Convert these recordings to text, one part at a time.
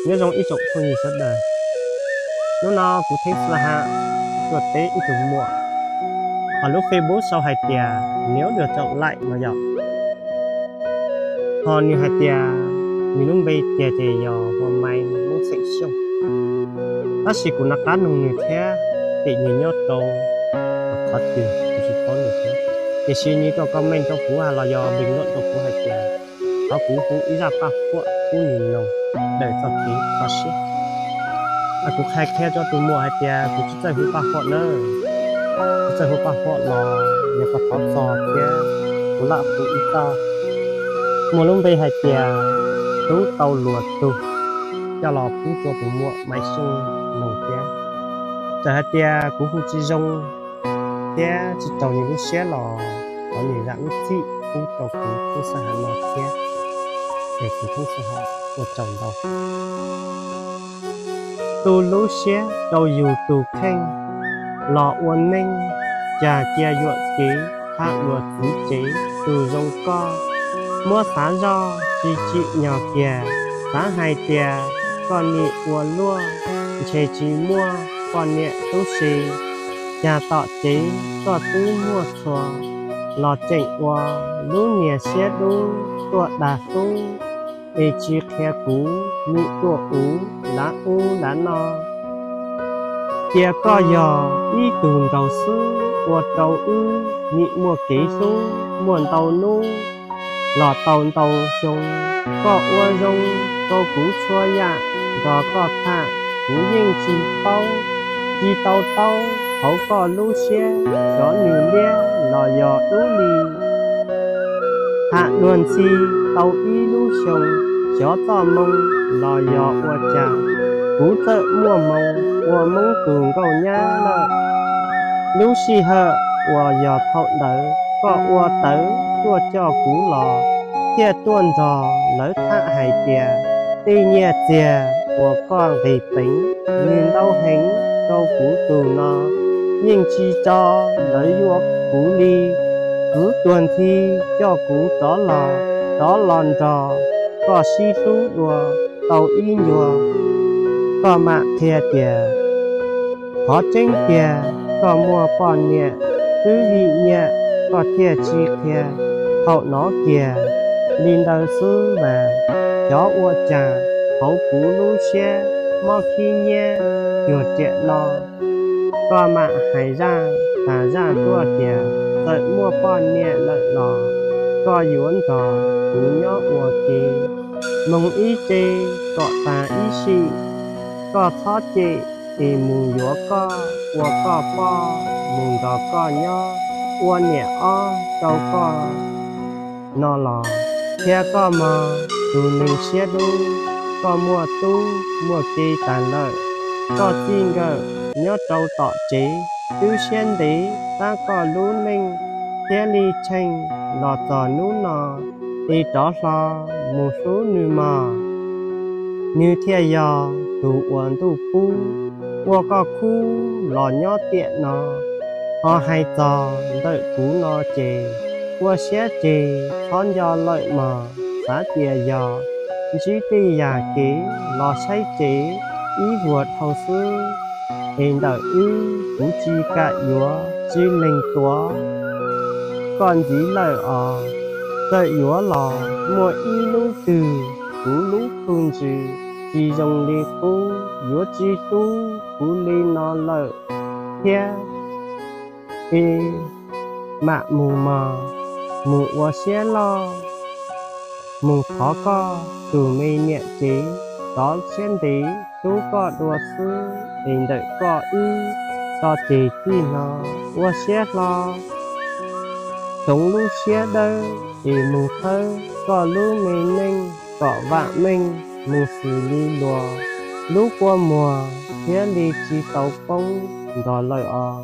Nyob zoo ib tsoom phooj ywg sawv daws, hnub no kuv Theeb Xwm Ham tuaj teb ib tug muam, hos lub Facebook sau hais tias Niu Duas Tsaum Laim no yom. Hos nws hais tias nws lub npe tiag ces yog Hua Mai Hmoob xeem Xyooj, tab sis kuv nov qab noog nws thiab, tim nws nyob rau qhov twg kuv tsis paub nws thiab. Tiam sis nws tuaj comment rau kuv los yog bình luận rau kuv hais tias thov kuv hu ib zaj paj huam pub nws mloog daws txoj kev kho siab. Kuv hais qhia rau tus muam hais tias kuv tsis txawj hu paj huam nawb, tsis txawj hu paj huam los yog koj thov txog thiab kuv lam hu ib zaj. Muaj lub npe hais tias Tub Tau Luas Tug, coj los pub rau tus muam Maiv Xyooj mloog thiab. Txawm hais tias kuv hu tsis zoo thiab tsis raug nws lub siab los thov nws zam lub txim pub rau kuv Theeb Xwm Ham no thiab. Es kuv Theeb Xwm Ham ua tsaug ntau. Tu lub siab rau yus tus kheej los ua neej, cas cia yuam kev tham luag txwv cev tus zoo koj. Muab xav zoj tsis tsim nyog kiag, xav hais tias koj nim ua luaj, ntshe tsis muaj poj niam tub se. Cas tom tsev koj twb muaj txhua, los tseem ua lub niag siab dub tuaj dag hlub, es tsis qhia kuv nim tuaj uv lav ub lav no. Cia koj yog ib tug nraug xwb ua rau wb nim muaj kev hlub muaj ntau hnub los tau ntau xyoo. Koj ua zoo rau kuv txhua yam, nrog koj tham kuv yeej tsis paub, tsis tau taub hauv koj lub siab xyov nws liab los yog dub li. Tham luag ntxhi tau ib lub xyoo, xyov txoj moo los yog ua cas, kuv txawm muaj hmoo ua Hmoob tus nkauj nyab lawm. Lub sij hawm uas yog thaum ntawd koj ua tawv tuaj coj kuv los, thiaj tuaj nrog lawv tham hais tias tej nyiaj txiag uas koj nqis peev nws ntau heev rau kuv tus no, yeej tsis tso lawv yuav kuv li. Kuv tuag nthi coj kuv rov los, rov los nrog koj sib hlub dua tau ib ncua. Koj mam qhia tias qhov tseeb tiag koj muaj poj niam, twb vim nyiaj koj thiaj tsis qhia. Thaum hnov kiag li ntawd xwb mas xyov ua cas hauv kuv lub siab mob khib nyiab cuag riam no. Koj mam hais zaj tas zaj tuaj tias txawm muaj poj niam lawm los koj yuav nrog kuv nyob ua ke, moog ib tse kom tas ib sim. Koj txhob cem es mus yuav koj ua koj poj, mus nrog koj nyob ua niam ob rau koj no los. Thiab koj mog tus neeg siab dub, koj muaj tub muaj ke tas lawm. Koj txij nkawm nyob rau tom tsev twb siab ntev, tab koj lub neej thiaj li tsheej los txog hnub no. Es rov hlo mus hlub nws mog, nws thiaj yog tus uas ntuj pub ua koj khub los nyob tiam no. Ho hais txog ntawm kuv no ces ua siab tseg txhob nco lawm mog. Xav tias yog ntsib tej yam kev los saib cev ib vuag dhau xwb, es ntawm wb kuv tsis kam yuav tsis lees tuav koj ntxiv lawm os. Txawm yuav los muaj ib lub twg kuv lub phu ntsws tsis zoo li qub, yuav tsis hlub kuv li no lawm thiab. Es mam mus mog, mus ua siab loj, mus thov koj tus me niam tsev rov siab ntev hlub koj dua xwb, es ntawm koj wb tso tseg txij no ua siab hlo, hloov lub siab dawb es mus thawb koj lub me neej kom vam meej mus xws li luag lub kua muag thiaj li tsis tau poob nrog lawm os,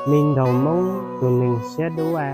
me nraug Hmoob tus neeg siab dub a.